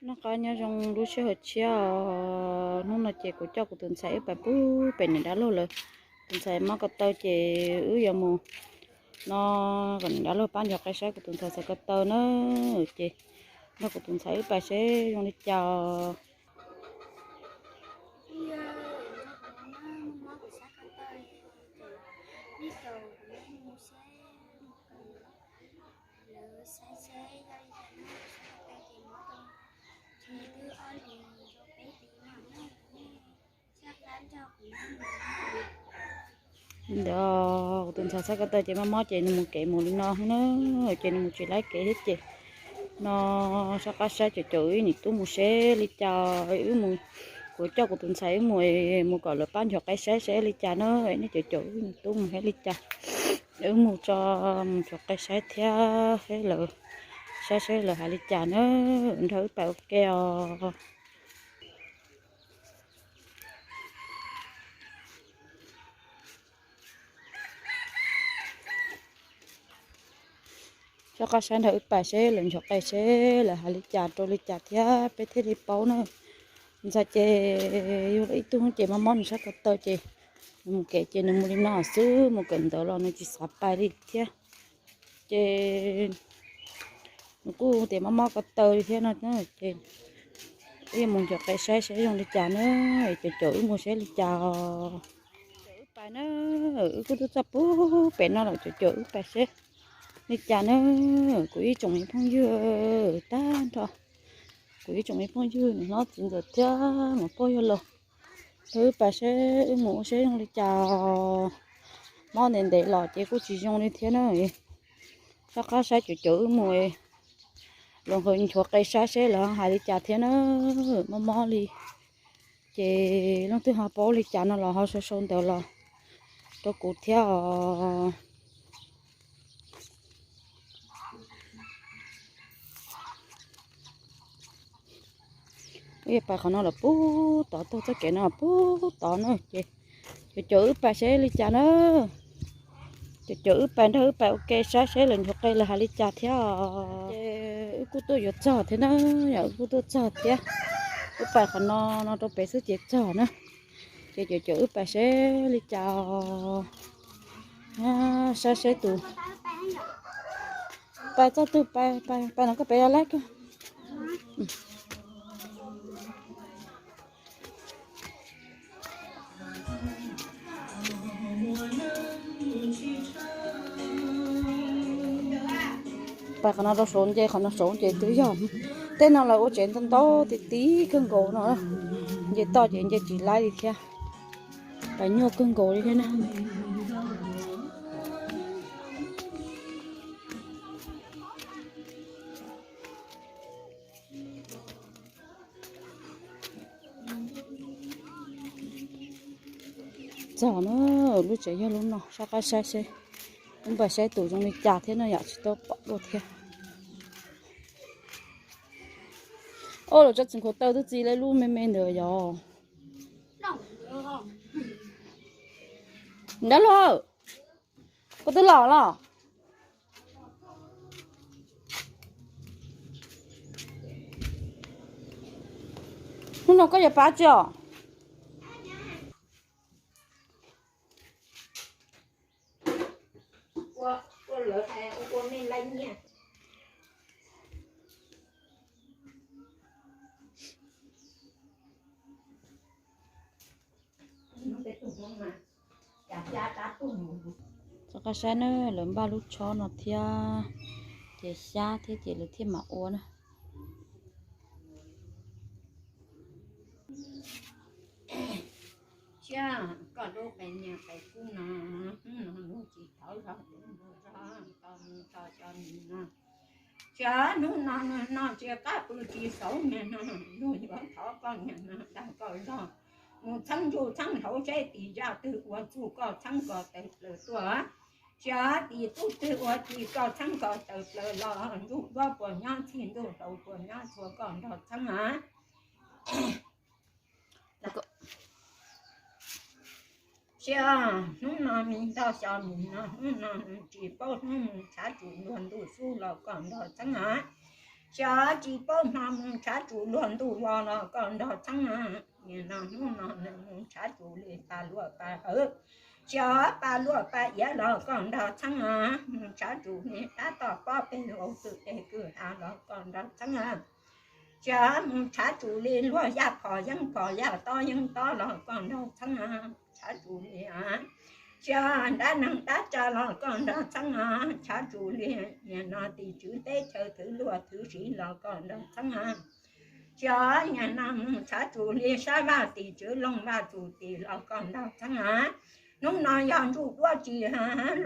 Noj qab nyob zoo lub sij hawm tshiab os. Hnub no ces kuv coj kuv tus ntxhais wb pais pub pem niam dab laug lawv tus ntxhais mob ko taw ces wb yuav mus no kom niam dab laug pab nchuav qe saib kuv tus ntxhais txhais ko taw na. Ces nrog kuv tus ntxhais wb pais seb zoo li cas. Ntawd kuv tus ntxhais txhais ko taw ces mob mob ces nws mus kev mus li no na, ces nws mus tsis laib kev thiab ces no soj qab saib caum caum wb niam tub mus seb li cas. Wb mus, kuv coj kuv tus ntxhais wb mus, mus kom lawv pab nchuav qe saib seb li cas na. Nej caum caum wb niam tub mus seb li cas, wb mus tso, mus nchuav qe saib thiab seb lawv, saib seb lawv hais li cas na, nrog wb pais ua ke os. Soj qab saib nrog wb pais seb lawv nchuav qe seb lawv hais li cas rau li cas thiab peb thiaj li paub na. Ntxhais ces yug ib tug ces mob mob nws txhais ko taw ces nws mus kev ces nws mus li no xwb, mus kawm ntawv los nws tsis xav pais li thiab. Ces nws kuj tias mob mob ko taw li thiab no ces wb yuav mus nchuav qe saib seb zoo li cas na, caum caum wb mus seb li cas. Caum wb pais na, wb kuj tuaj txog pub pem no lawm, caum caum wb pais seb li cas na. Kuv ib tsoom me phooj ywg tag nrho, kuv ib tsoom me phooj ywg niam hlob txiv ntxawm thiab mus pog yog los, nrog wb pais seb wb mus ua seb zoo li cas. Mob ntev ntev los ces kuj tsis zoo li thiab na. Soj qab saib caum caum wb mus, los nchuav qe saib seb lawv hais li cas thiab na. Mob mob li ces leej twg ho paub li cas no los ho sau sau ntawv los rau kuv thiab os. Wb pais qhov no los pub tod, tuaj txoj kev no pub tod na ces caum caum wb pais seb li cas na. Caum caum wb pais nrog wb pais ua ke saib seb lawv nchuav qe lawv hais li cas thiab os. Ces wb kuj tuaj yuav txog thiab na, yog wb kuj tuaj txog thiab. Wb pais qhov no no rau pem xwb ces txog na. Ces caum caum wb pais seb li cas os. Saib seb tus, pais txoj twg, pais, pais no koj pem yog lab koj. Pais qhov no rau saud nce, qhov no saud nce twb yog. Tej no lawv ua tsev ntau ntau ti ti kawg nkaus no. Nce toj ces nce tsis laib li thiab. Pais nyuaj kawg nkaus li thiab na. Txog na, lub tsev yog lub no, soj qab saib seb, wb npaj saib tus zoo li cas thiab no yom, tsis tau pom dua thiab. Au, lawv tso txiv khuav taw twb txi lawm lub me me ntawd yom. Dab laug, koj twb los los? Hnub no koj yuav pab tsi os? Txoj qab saib na, lawv npaj lub tshob no thiab, ces xyab thiab ces lawv thiaj mam ua na. Siab, koj lub qe niag qe kub no, hnub no nug tsis tau zog, tsis tau mus tau cov nis no. Tsiab hnub no noj tsiab qab pw tsis xauv niag no, luag yuav thov koj niag no dag koj zog. Mus txheeb ntsuj txheeb hlauv seb tim zaj twg ua txuj koj txheeb ko taw plaws tuaj. Tsiab tim tub twg ua tim koj txheeb ko taw plaws los ntsuj duab puas nyob txhij ntuj hlauv puas nyob txhua koj nrog txheeb a. Siab, hnub no me ntog xyov mus no, hnub no tsis paub hnub mus tshav tsuj luag ntuj xub los koj nrog txheeb a. Xyov tsis paub hmo mus tshav tsum luag ntuj vos los koj nrog txheeb. Nim no hnub no nws mus tshav tsum li pa luaj pa hawv, xyov pa luaj pa iav los koj nrog txheeb. Mus tshav tsum li dab toj pob peg vau twm dej kwj ha los koj nrog txheeb. Xyov mus tshav tsum li luag yaj phom yeeb phom yaj tob yeeb tob los koj nrog txheeb. Tshav tsum li, xyov dab neeg dab tsa los koj nrog txheeb. Tshav tsum li nim no tim tswv teb chaws thwv luag thwv siv los koj nrog txheeb. Xyov nim no mus tshav tsum li sab vaj tim tswv loog vaj txum tim los koj nrog txheeb. Hnub no yog ntsuj duab tsis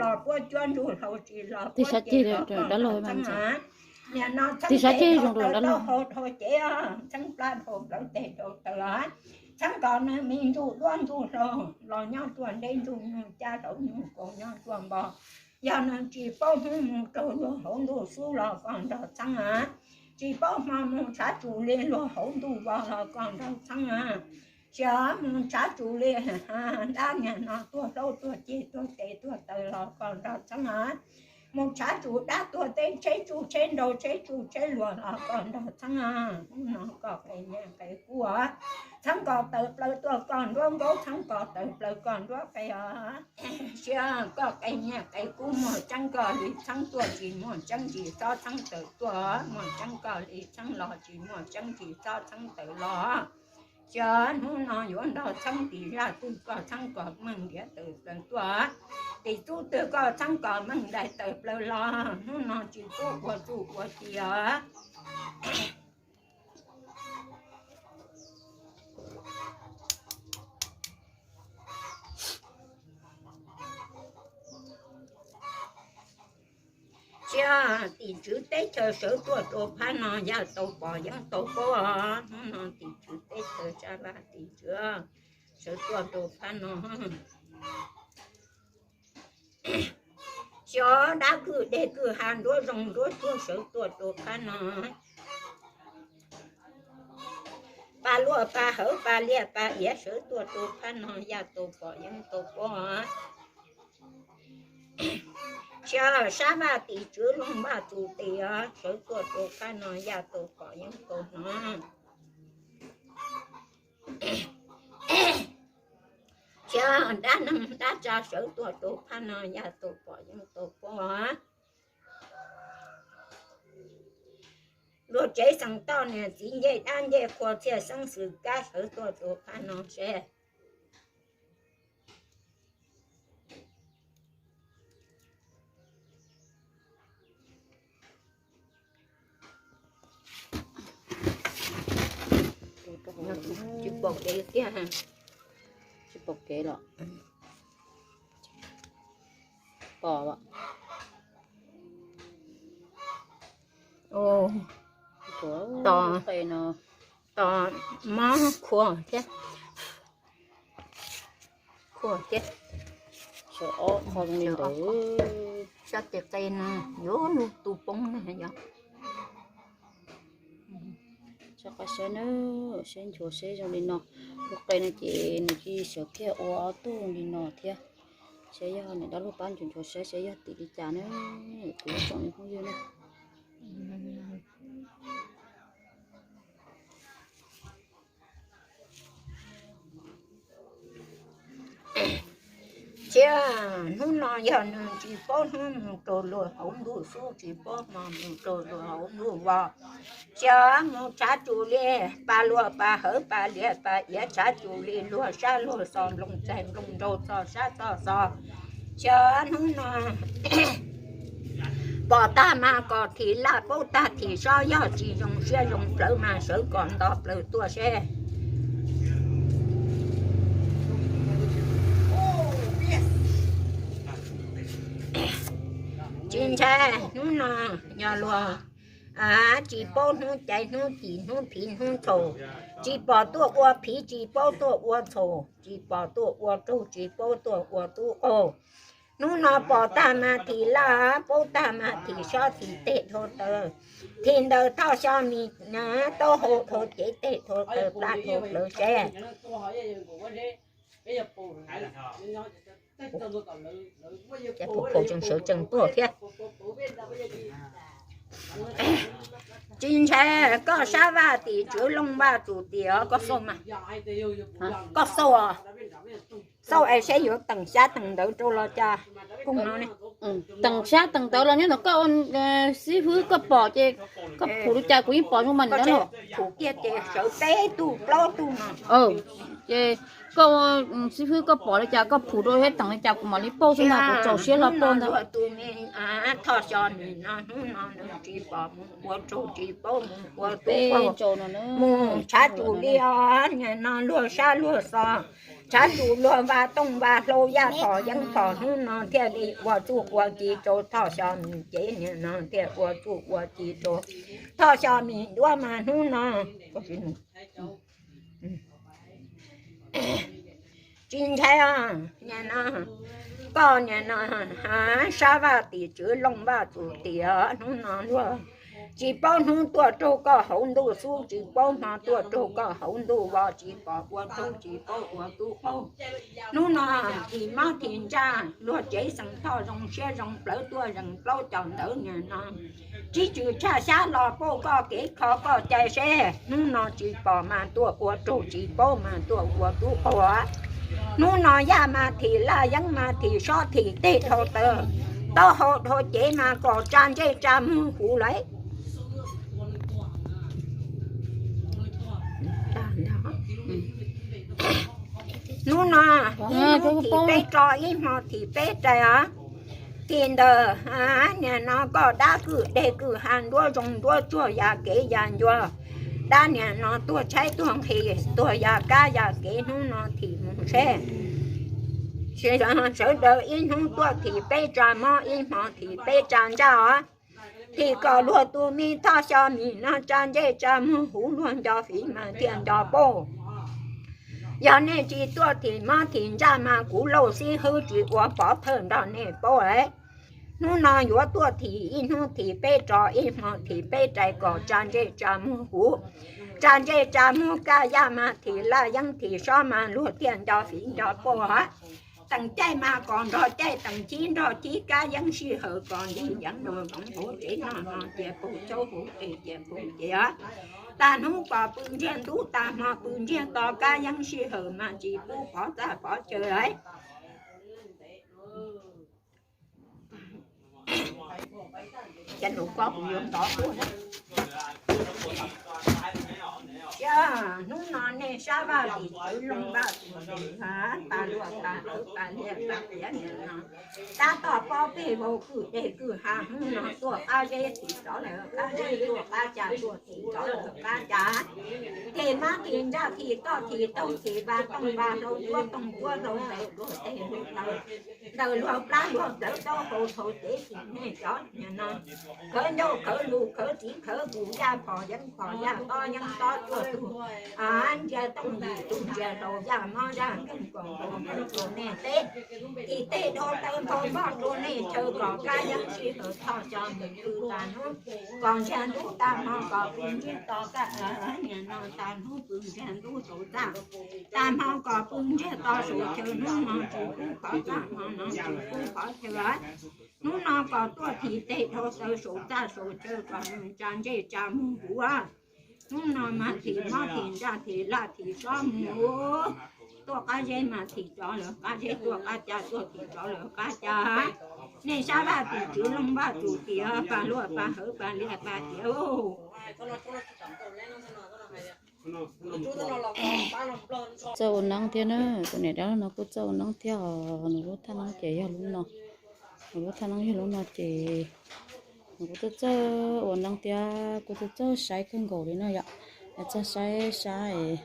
los puab cuab, ntsuj hlauv tsis los puab ceg los koj nrog txheeb. Nim no txheeb teb dhau taw dhau hau dhau cev, txheeb plab dhau plawv teg dhau taw, txheeb kom nws me ntsuj duab ntsuj hlauv los nyob tuaj nteb ntsuj nyuj cab hlauv nyuj kaus nyob tuaj npo. Yog nws tsis paub hnub mus raug luag hauv ntuj xub los koj nrog txheeb. Tsis paub hmo mus tshav tsum li luag hauv ntuj vos los koj nrog txheeb. Xyov mus tshav tsum li dab nim no tuag hlaub tuag ceg tuag tes tuag taw los koj nrog txheeb. Mus tshav tsum dab tuag teb tsheb tsuj tsheb nrau tsheb tsuj tsheb luag los koj nrog txheeb. Hnub no koj qe nyiaj qe kub, txheeb kom tawm plaws tuaj koj nruab nkaub, txheeb kom tawm plaws koj nruab qe os. Sia koj qe nyiaj qe kub, muaj tseeb koj li txheeb tuaj, tsis muaj tseeb tsis txhob txheeb tawm tuaj, muaj tseeb koj li txheeb los, tsis muaj tseeb tsis txhob txheeb tawm los. Xyov hnub no yuav nrog txheeb tim zaj twg, koj txheeb kom meej ntiav tawm plaws tuaj, tim txub twg koj txheeb kom meej ntais tawm plaws los. Hnub no tsis pub ua txuj ua ci os. Sia tim tswv teb chaws sawv tuaj rau phab no, yaj tau pom yeeb tau paub os. Hnub no tim tswv teb chaws sab vaj tim tswv sawv tuaj rau phab no. Xyov dab kwj deg kwj ha nruab zoov nruab tsuag sawv tuaj rau phab no. Pa luaj pa hawv pa liaj pa iav sawv tuaj rau phab no, yaj tau pom yeeb tau paub. Xyov sab vaj tim tswv loog vaj txum tim os, sawv tuaj rau phab no, yaj tau pom yeeb tau hnov. Xyov dab neeg dab tsa sawv tuaj rau phab no, yaj tau pom yeeb tau paub. Luag tsev xeem toj niam txiv ncej dab ncej qhua, txhiaj xeeb xwm kab sawv tuaj rau phab no seb. Tsis pom kev tiag, tsis pom kev los pom. Tos mob khuav thiab, khuav thiab. Sawv ob qho zoo li ntawd. Sab tes qe no yuav lug tu poob ne yog. Sab qab saib na, saib nchuav saib zoo li no. Lub qe no ces nws cia li sawv kiag ua ob tug li no thiab. Saib yog niam dab laug pab nchuav nchuav saib saib yog tim li cas na, kuv tsoom phooj ywg na. Thiab hnub no yog nws tsis paub hnub mus rau luag hauv ntuj xub, tsis paub hmo mus rau luag hauv ntuj vos. Xyov mus tshav tsum li pa luaj pa hawv pa liaj pa iav, tshav tsum li luag sab luag xos nplooj txaig nplooj nraug txog sab txog xos. Xyov hnub no pom tag mas kom thim laj, paub tag thim sob, yog tsis zoo siab zoo plawv mas sawv kom nto plaws tuaj seb. Tsis ntshai hnub no yog luag tsis paub hnub caiv hnub cim hnub phiv hnub ntxhoo, tsis pom tuaj ua phiv tsis paub tuaj ua ntxhoo, tsis pom tuaj ua raug tsis paub tuaj ua tub qaug. Hnub no pom tag mas thim laj, paub tag mas thim sob thim teg dhau taw, thim ntaws thoj xyo mis taub hau dhau cev teg dhau taw plab dhau plawv seb. Ces pom pom tseem sawv tsees tuaj thiab. Tsis ntshai, koj sab vaj tim tswv looj vaj tus tim os, koj xauj mas. Koj xauj, xauj es seb yuav teem xyab teem ntawv rau los cas. Teem xyab teem ntawv los nyob ntawm koj, xib fwb koj pom ces koj phum li cas kuv yeej pom zoo mas ntawd los. Phum kiag ces sawv peb tug plaub tug no. Ces koj xib fwb koj pom li cas koj phum rau thiab teem li cas kuv mam li paub xwb ntag, kuv txaus siab los paub ntag. Tus me Thoj Xyo Mis no hnub no nws tsis pom mus ua raug tsis paub mus ua tub, mus tshav tsum li os, nim no luag sab luag xo, tshav tsum luag vaj tooj vaj hlau yaj phom yeeb phom hnub no thiaj li ua txuj ua ci rau Thoj Xyo Mis ces nim no thiaj ua txuj ua ci rau Thoj Xyo Mis duab mas hnub no. Tsis ntshai os, nim no koj nim no sab vaj tim tswv looj vaj tus tim os, hnub no luag tsis paub hnub tuaj raug koj hauv ntuj xub, tsis paub hmo tuaj raug koj hauv ntuj vos, tsis pom ua raug tsis paub ua tub qaug. Hnub no thim mob thim ntsaj luag cev xeem Thoj zoo siab zoo plawv tuaj zeem plaub caug ntawd nim no tsib tswv tshaj xyab los pauj koj kev kho koj cai seb hnub no tsis pom mas tuaj ua raug tsis paub mas tuaj ua tub qaug. Hnub no yaj mas thim laj yeeb mas thim sob thim teg dhau taw, taub hau dhau cev mas kom tsa ntsej tsa muag huv lawm. Hnub no ib hnub thim peb tso ib hmo thim peb rais os. Thim ntawm nim no koj dab kwm deg kwm ha nruab zoo nruab tsuag ya kev ya ncua, dab nim no tuag tshaib tuag nqhis tuag ya kab ya kev hnub no thim mus seb. Sawv daws ib hnub tuaj thim peb tsa mob ib hmo thim peb tsa ntsaj os. Thim kom luag tus me Thoj Xyo Mis no tsa ntsej tsa muag huv luag nco fiv mas thiaj nco pauj. Yog nej tsis tuaj thim mob thim ntsaj mas kuv Lauj Xib Hwb tsis ua pov thawj nrog nej paub lawm. Hnub no yuav tuaj thim ib hnub thim peb tso ib hmo thim peb rais kom tsa ntsej tsa muag huv, tsa ntsej tsa muag kaj yaj mas thim laj yeeb thim sob mas luag thiaj nco fiv nco pauj os. Teem caij mas kom nrog caij, teem chib nrog chib, kab yeeb sij hawm kom nti yeeb nrog zoov hauv tsev noj no cia paug caub hauv tsev cia paug cev os. Tag hnub kom pw ntsiag ntub, tag hmo pw ntsiag to, kab yeeb sij hawm mas tsis pub pov txaj pov chaw lawm. Ces nus ko kuv yuav ntov tuaj. Cia hnub no nej sab vaj tim tswv looj vaj tus nus ha, tas luaj tas hawv tas liaj tas tiav nim no, tab tom pob peg vau kwj deg kwj ha hnub no tuaj qab zeb thim rov lawm qab zeb, tuaj qab ca tuaj thim rov lawm qab ca. Thim mab thim ntsaj thim toj thim taug thim vaj tooj vaj hlau cuab tooj cuab hlau ntawd luag teg luag taw, ntawm luag plab luag plawv taub hau thaum cev tim nej cov nim no khawv ncauj khawv lus khawv txiv khawv tus yaj phom yeeb phom yaj tob yeeb tob tuaj tug ntsia tooj yim tug ntsia rau yaj mob zaj nkeeg kom nkaus nkaus rau nej teb, thim teg dhau taw nphau npog rau nej chaw kom kab yeeb sij hawm Thoj Xyo Mis pw tas hnub, kom ntsiag ntub tas hmo kom pw ntsiag to kaj nim no tas hnub pw ntsiag ntub saum txaj, tas hmo kom pw ntsiag to saum chaw hnub no tsis pub qhov txaj hmo no tsis pub qhov chaw. Hnub no kom tuaj thim teg dhau taw saum txaj saum chaw kom nws tsa ntsej tsa muag huv. Hnub no mas thim mob thim ntsaj thim laj thim sob mus, tuaj qab zeb mas thim rov lawm qab zeb, tuaj qab ca tuaj thim rov lawm qab ca. Nej sab vaj tim tswv looj vaj tus tim, pag luaj pag hawv pag liaj pag tiav. Txawj ua neeb thiab na, tus niam dab laug no kuj txawj ua neeb thiab os, nws lub thaj neeb ces yog lub no, nws lub thaj neeb yog lub no ces nws kuj txawj txawj ua neeb thiab kuj txawj txawj saib kawg nkaus li no yom. Txawj saib sab es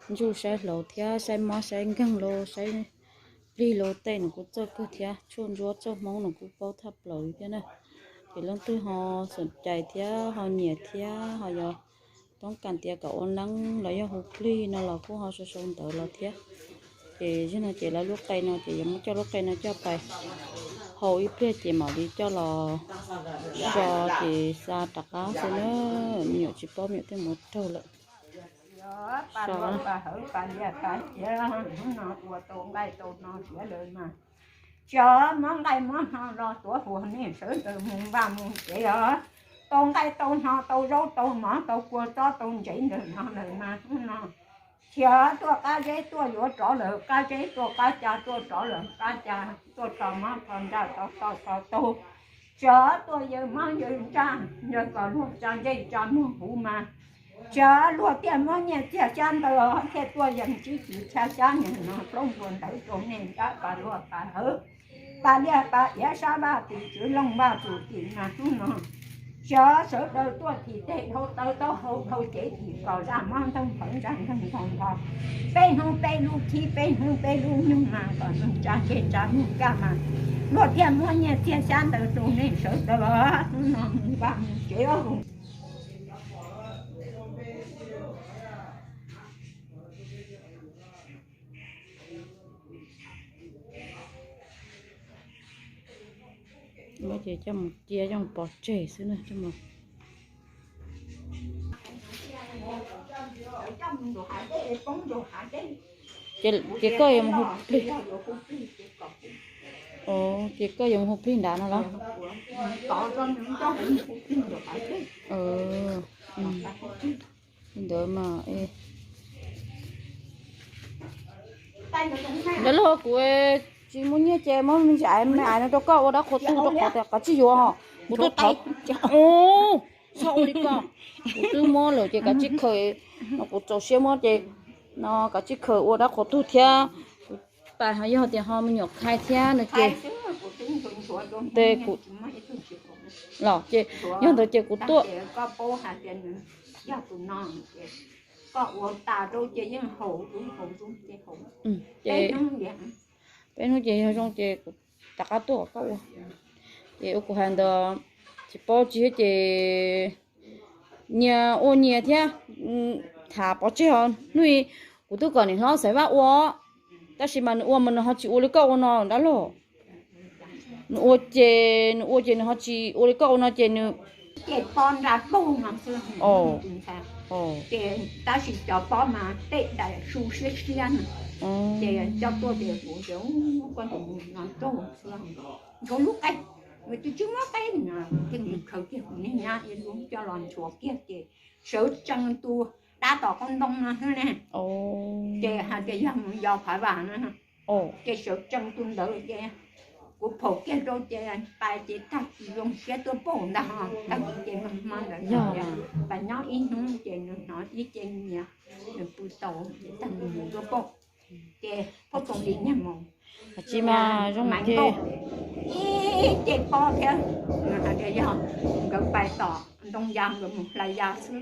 ntsuj saib hlauv thiab saib mob saib nkeeg los saib plig los tej nws kuj txawj kawg thiab, tshuaj ntsuab tshuaj hmoob nws kuj paub thaj plaws li thiab na. Ces leej twg ho xom cai thiab ho nyiam thiab ho yog toob kas tias kom ua neeb los yog hu plig no los kuj ho sau sau ntawv los thiab. Ces yog no ces lawv lub qe no ces yuav muab coj lub qe no coj pais hau ib pliag ces mam li coj los so ces xa rov qab xwb na. Me nyuam tsis paub me nyuam thiaj mus raug lawm. Pab luaj pab hawv pab liaj pab tiav, hnub no ua tau nqaij tau hno tiav lawm mas, tsis muab nqaij muab hno los tuav huas nej sawv daws mus vaj mus tsev os. tau nqaij tau hno, tau zaub tau mov, tau kua txob tau ntsev ntawm no lawm mas hnub no, sawv tuaj qab zeb tuaj yuav rov lawm qab zeb, tuaj qab ca tuaj rov lawm qab ca, tuaj tso mob tso ntsaj tso toj tso taug, sawv tuaj yawg mob yawg ntsaj, yawg kom luag tsa ntsej tsa muag huv mas, sawv luag thiaj muab nyiaj txiag xyab ntawv thiaj tuaj yees tsib cis tshab xyab nyiag no plaub npua ntawv rau nej nrab pas luaj pas hawv, pas liaj pas iav sab vaj tim tswv looj vaj tsum tim mas hnub no, sawv sawv daws tuaj thim tes dhau taw taub hau dhau cev thim kom zaj mob ntoog nphawv zaj ntoog ntoog npho, peb hnub peb lub khib peb hnub peb lub nyuj mas kom nws tsa ntsej tsa muag kaj mas, luag thiaj muab nyiaj txiag xyab ntawv rau nej sawv daws hnub no mus vaj mus tsev. Ces coj mus cia coj mus pov tseg xwb na. Ces koj yuav mus hu plig, ces koj yuav mus hu plig nrad no los? Li ntawd mas, dab laug, kuv tsis muaj nyiaj ces muab me ntsis aiv me aiv no rau koj ua dab qhuas tug rau qhov tias kav tsij yuav os. Kuv tuaj thov, txhob ua li ko, kuv twb muab lawm ces kav tsij khaws, no kuv txaus siab muab ces no kav tsij khaws ua dab qhuas tug thiab. Kuv pais ho yog tias ho me nyuam khai thiab no ces, kuv, los ces yog ntawd ces kuv tuaj, ces peb hnub ces yog zoo ces kuv rov qab tuaj kom koj ua. Ces ua kuv hais ntawd, tsis paub tsis ces nyias ua nyias thiab, tham pov tseg os. Hnub i kuv twb kom niam hlob Xaiv Vaj ua, tab sis mas nws ua mas nws ho tsis ua li koj ua no dab laug. Nws ua ces, nws ua ces nws ho tsis ua li koj ua no ces nws, ces pob nra paug no xwb, ces tab sis cov pob mas tej daim su siab siab no, ces coj tuaj ces kuv tias, koj tus me nyuam no raug xwb, ntshua lub qe, nws twb tsis muab qe no, thiaj li khaws kiag kuv niag nyab ib lub coj los ntshua kiag ces sawv tsees tus dab tom qab ntoo no xwb ne. Ces hais tias yog mus yos Phav Vam no, ces sawv tsees tus ntawd ces kuv phaum kiag rau ces pais ces tag kis zoo siab tuaj pauj ntag ho, tag kis ces hmo ntawd yog pais nyob ib hnub ces nws hnov ib ce nyiav, nws pw tau ces tag kis nws tuaj pauj. Ces pob txoos li niag mus, tsis mas zoo mas nkauj, ib ce pob thiab, nws hais tias yog nkawd pais tom ntoo ya nkawd mus hlais ya xwb.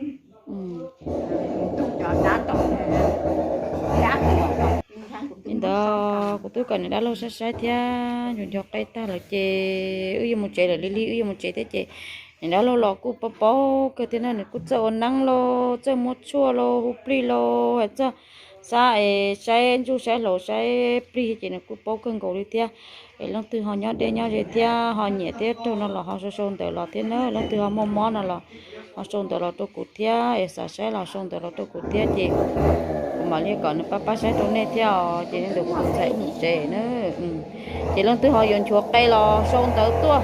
Li ntawd kuv twb kom niam dab laug saib saib thiab, nco nco qe tag lawm ces wb yuav mus tsev lawm, li li wb yuav mus tsev thiab ces niam dab laug los kuj paub paub kawg thiab na, nws kuj txawj ua neeb los txawj muab tshuaj los hu plig los hais txog xab es saib ntsuj saib hlau saib plig ces nws kuj paub kawg nkaus li thiab. Es leej twg ho nyob deb nyob ze thiab ho nyiam thiab raug no los ho sau sau ntawv los thiab na, leej twg ho muaj mob no los ho sau ntawv los rau kuv thiab, es xav saib los sau ntawv los rau kuv thiab ces kuv mam li kom nws pab pab saib rau nej thiab os. Ces li ntawd kuv tus ntxhais wb mus tsev na. Ces leej twg ho yuav nchuav qe los sau ntawv tuaj.